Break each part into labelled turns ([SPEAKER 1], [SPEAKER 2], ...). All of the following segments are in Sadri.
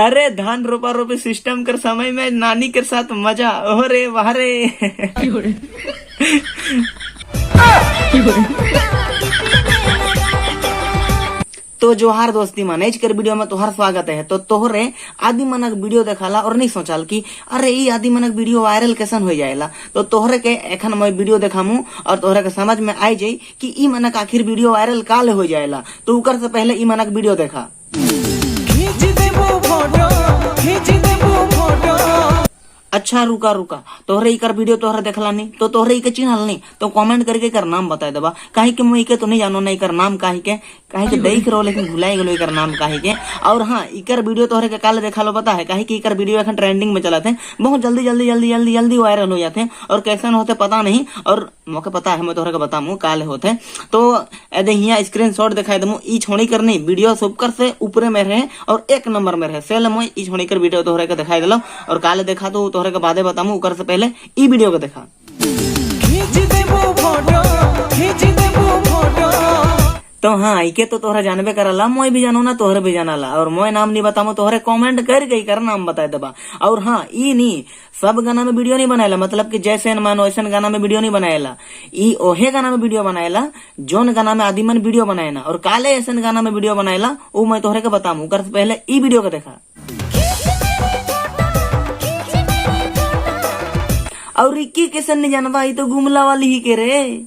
[SPEAKER 1] अरे धान रोपा रोपी सिस्टम कर समय में नानी के साथ मजा, ओरे वारे। तो जोहार दोस्ती मन, आज कर वीडियो में तोहर स्वागत है। तो तोहरे आदि मनक वीडियो देखाला और नहीं सोचाल कि अरे ई आदि मनक वीडियो वायरल कैसन हो जाएला। तो तोहरे के एखन मैं वीडियो देखामू और तोहरे के समझ में आई जाई कि ई मनक आखिर वीडियो वायरल काले हो जाएला। तो उकर से पहले ई मनक वीडियो देखा।
[SPEAKER 2] खींच देबो फोटो, खींच देबो फोटो।
[SPEAKER 1] अच्छा रुका रुका, तोहरे इकर वीडियो तोहरे देखला नहीं तो तोहरे इके चिन्हल नहीं तो कमेंट करके इकर नाम बता देबा। काहे के मुई इके तो नहीं जानो ना इकर नाम काहे के, काहे के देख रहो लेकिन भुलाई गेलो इकर नाम काहे के। और हाँ इकर वीडियो तोहरे के काल देखा लो पता है, काहे कि इकर वीडियो एखन ट्रेंडिंग में चलत है, बहुत जल्दी जल्दी जल्दी जल्दी जल्दी वायरल हो जाते हैं और कैसन होते पता नहीं। और मौके पता है मैं तोहरे के बतामू काल होते। तो एदे हिया स्क्रीनशॉट दिखाई दमू, ई छोड़ी कर नहीं वीडियो सबकर से ऊपरे में रहे और एक नंबर में रहे। सेल मोई ई छोड़ी कर वीडियो तोहरे के दिखाई दिलो और काल देखा तो तोहरे के बादे बतामू, उकर से पहले ई वीडियो के देखा।
[SPEAKER 2] खींच देबो फोटो, खींच देबो फोटो।
[SPEAKER 1] तो हाँ इके तो तोहरा जानबे करला, मोय भी जानो ना तोहरे भी जानाला। और मोय नाम नहीं बतामो तोहरे कमेंट कर के कर नाम बता देबा। और हाँ ई नहीं सब गाना में वीडियो नहीं बनाएला, मतलब कि जैसे मानो ऐसे गाना में वीडियो नहीं बनाएला, ई ओहे गाना में वीडियो बनाएला जोन गाना में आदि मन वीडियो बनाए ना। और काले ऐसे गाना में वीडियो बनाएला वो मैं तोहरे के बतामू, उकर से पहले ई वीडियो के देखा। और इक्की कैसन नहीं जानबा, ई तो गुमला वाली ही के रे।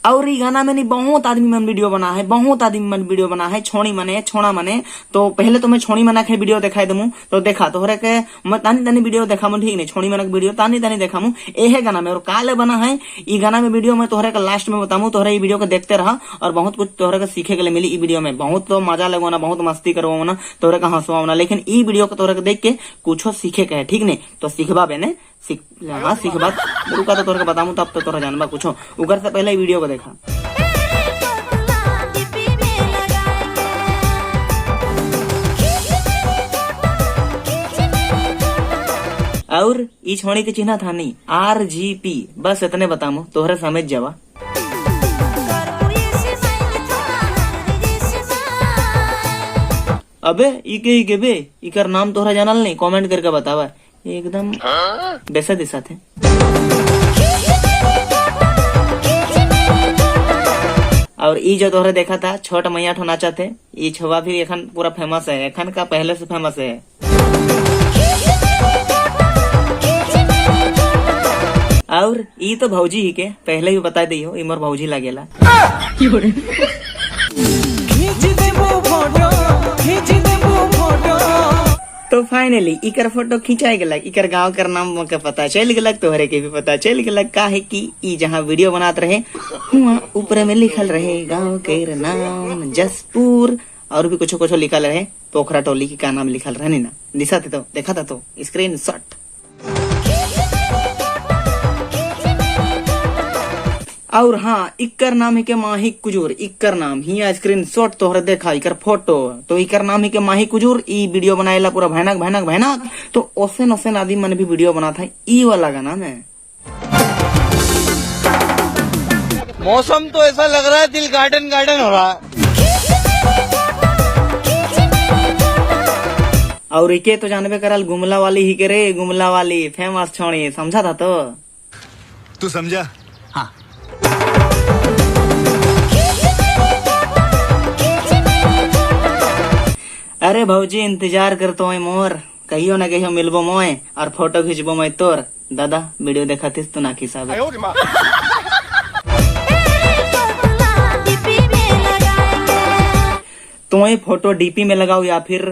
[SPEAKER 1] और ई गाना में नहीं बहुत आदमी मन वीडियो बना है, बहुत आदमी मन वीडियो बना है, छोड़ी मने छोड़ा मने। तो पहले तो मैं छोड़ी मना के वीडियो दिखाई दमू, तो देखा तोहरे के मैं तानी तानी वीडियो देखामू, ठीक नहीं छोड़ी मना के वीडियो तानी तानी देखामू एहे गाना में। और काले बना है ई गाना में वीडियो मैं तोहरे के लास्ट में बतामू, तोहरे ई वीडियो को देखते रहा और बहुत कुछ तोहरे के सीखे के लिए मिली ई वीडियो में। बहुत तो मजा लगो ना, बहुत मस्ती करवाओ ना, तोहरे का हंसवाओ ना, लेकिन ई वीडियो को तोहरे के देख के कुछ सीखे के है, ठीक नहीं तो सीखबा बेने सीख, हाँ सीखबा रुका तो तोहरे के बतामू तब तो तोहरा जानबा कुछ। उगर से पहले वीडियो को देखा। और ई छोड़ी के चिन्ह था नहीं आर जी पी, बस इतने बतामू तोहरे समझ जावा। अबे इके इके बे इकर नाम तोहरा जानल नहीं, कमेंट करके बतावा, एकदम बेसा दिशा थे। और ई जो तोहरे देखा था छोट मैया ठो नाचा थे, ई छोवा भी एखन पूरा फेमस है, एखन का पहले से फेमस है। और ई तो भौजी ही के पहले भी बता दी हो, ई मोर भौजी लागेला।
[SPEAKER 2] खींच देबो फोटो, खींच देबो फोटो।
[SPEAKER 1] तो फाइनली इकर फोटो खिंचाई गेलक, इकर गांव कर नाम के पता चल गेलक, तोहरे के भी पता चल गेलक। काहे कि ई जहां वीडियो बनात रहे हुआ ऊपर में लिखल रहे गांव के नाम जसपुर, और भी कुछ कुछ लिखल रहे, पोखरा टोली की का नाम लिखल रहे ना, दिशा थे तो देखा था तो स्क्रीनशॉट। और हाँ इकर नाम है के माही कुजूर, इकर नाम हिया स्क्रीनशॉट तोहरे देखा इकर फोटो, तो इकर नाम है के माही कुजूर। ई वीडियो बनाएला पूरा भयानक भयानक भयानक, तो ओसन ओसन आदमी मन भी वीडियो बना था ई वाला गाना में।
[SPEAKER 3] मौसम तो ऐसा लग रहा है दिल गार्डन गार्डन हो रहा है।
[SPEAKER 1] और इके तो जानबे करल गुमला वाली ही के रे, गुमला वाली फेमस छोड़ी, समझा था तो
[SPEAKER 4] तू समझा?
[SPEAKER 1] हाँ। अरे भौजी इंतजार करतो है मोर, कहियो ना कहियो मिलबो मोए और फोटो खींचबो मैं तोर। दादा वीडियो देखा थी तो ना खिसाबे। तो ये फोटो डीपी में लगाओ या फिर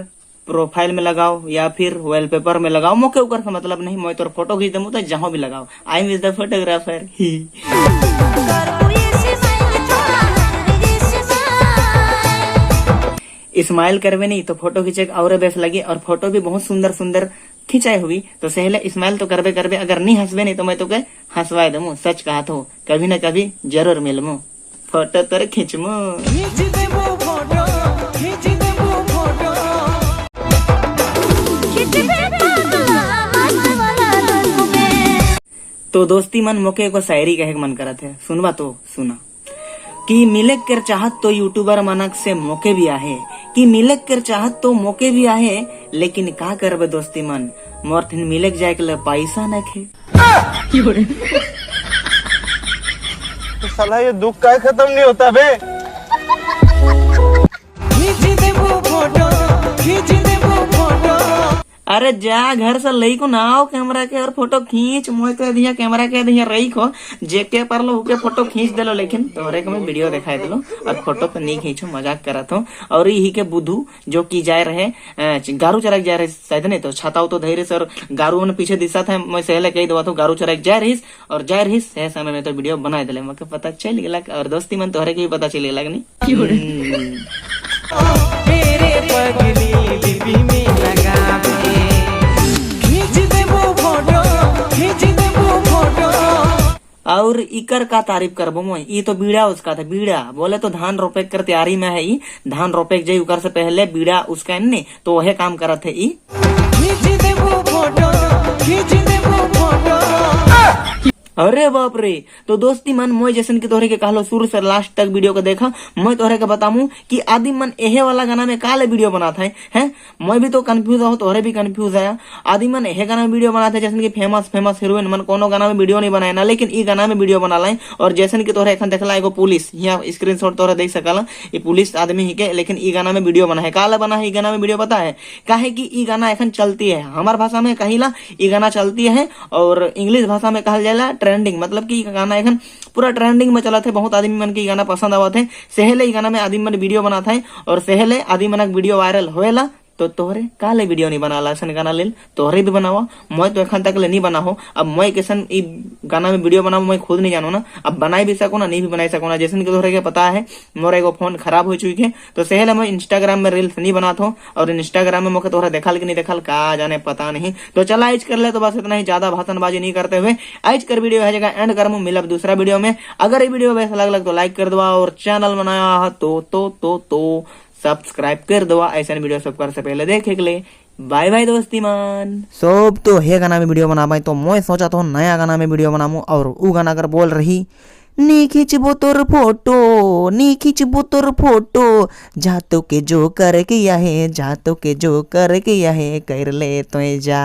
[SPEAKER 1] प्रोफाइल में लगाओ या फिर वॉलपेपर में लगाओ, मोके ऊपर से मतलब नहीं, मैं तोर फोटो खींच दमू तो जहाँ भी लगाओ। I am is the photographer he. Smile करवे नहीं तो फोटो खींचे और बेस लगी, और फोटो भी बहुत सुंदर सुंदर खिंचाई हुई, तो सहले स्माइल तो करबे करबे, अगर नहीं हंसबे नहीं तो मैं तो के हंसवाए दमू। सच कहा तो कभी ना कभी जरूर मिलमू, फोटो तोर खींचमू।
[SPEAKER 2] खींच देबो फोटो, खींच देबो फोटो।
[SPEAKER 1] तो तो दोस्ती मन मोके एगो शायरी कहे के मन करत है, सुनवा तो सुना। कि मिले कर चाहत तो यूट्यूबर मनक से मौके भी आहे, कि मिले कर चाहत तो मौके भी आहे, लेकिन का करबे दोस्ती मन, मोर थिन मिले जाए के लिए पैसा नखे।
[SPEAKER 3] तो साला ये दुख का खत्म नहीं होता बे।
[SPEAKER 2] खींच देबो फोटो, खींच देबो फोटो।
[SPEAKER 1] अरे जा घर से लई को ना आओ कैमरा के और फोटो खींच। मोय तो दिया कैमरा के दिया रही को जेके पर लो के फोटो खींच देलो, लेकिन तोरे के मैं वीडियो दिखाई देलो और फोटो पे नहीं खींचो, मजाक करत हो। और यही के बुधू जो की जाए रहे गारू चराक जाए रहे शायद, नहीं तो छाता तो धैर्य सर गारू ने पीछे दिशा था, मैं सहले कही दवा तो गारू चराक जाए रहीस और जाए रहीस सह समय में तो वीडियो बना दिले, मके पता चल गेला। और दोस्ती मन तोहरे के भी पता चल गेला नहीं।
[SPEAKER 2] मेरे पगली लिपि में लगावे, खींच देबो फोटो, खींच देबो फोटो।
[SPEAKER 1] और इकर का तारीफ करबो मोय, ई तो बीड़ा उसका था, बीड़ा बोले तो धान रोपे कर तैयारी में है, ई धान रोपे जाई उकर से पहले बीड़ा उसका नहीं तो वह काम करत है ई।
[SPEAKER 2] खींच देबो फोटो, खींच देबो फोटो।
[SPEAKER 1] अरे बाप रे। तो दोस्ती मन मोय जैसन की तोहरे के कहलो शुरू से लास्ट तक वीडियो को देखा, मैं तोहरे के बतामू कि आदि मन एहे वाला गाना में काले वीडियो बनाता है, हैं मैं भी तो कंफ्यूज हो, तोहरे भी कंफ्यूज आया। आदि मन एहे गाना में वीडियो बनाते है जैसन की फेमस फेमस हीरोइन मन कोनो गाना में वीडियो नहीं बनाए ना, लेकिन ई गाना में वीडियो बना लाए। और जैसन की तोहरे एखन देखला एगो पुलिस, यहाँ स्क्रीनशॉट तोहरे देख सकला, ये पुलिस आदमी ही के, लेकिन ई गाना में वीडियो बना है। काले बना है ई गाना में वीडियो पता है काहे कि ई गाना एखन चलती है, हमार भाषा में कहिला ई गाना चलती है और इंग्लिश भाषा में कहल जाला ट्रेंडिंग, मतलब कि गाना एखन पूरा ट्रेंडिंग में चलत है। बहुत आदमी मन के गाना पसंद आवत है, सहले ई गाना में आदमी मन वीडियो बनाता है और सहले आदमी मन वीडियो वायरल होएला। तो तोहरे काले वीडियो नहीं बनाला ऐसा गाना लेल, तोहरे भी बनावा, मैं तो एखन तक ले नहीं बना हो। अब मैं कैसन ई गाना में वीडियो बनाऊ मैं खुद नहीं जानो ना, अब बनाई भी सको ना नहीं भी बनाई सको ना। जैसन कि तोहरे के पता है मोर एगो फोन खराब हो चुकी है, तो सहले मैं इंस्टाग्राम में रील्स नहीं बनाता हूँ और इंस्टाग्राम में मोके तोहरा देखल कि नहीं देखल का जाने पता नहीं। तो चला आज कर ले, तो बस इतना ही, ज्यादा भाषणबाजी नहीं करते हुए आज कर वीडियो है जगह एंड कर, मिलब दूसरा वीडियो में। अगर ये वीडियो वैसा लग तो लाइक कर दो और चैनल बनाया तो तो तो तो सब्सक्राइब कर दो, ऐसा वीडियो सब कर से पहले देखे के लिए। बाय बाय दोस्ती मान। सब तो हे गाना में वीडियो बना पाई, तो मैं सोचा तो नया गाना में वीडियो बनामू और उ गाना अगर बोल रही नी खींचबो तोर फोटो, नी खींचबो तोर फोटो, जातो के जो कर के है, जातो के जो कर के है, कर ले तो जा।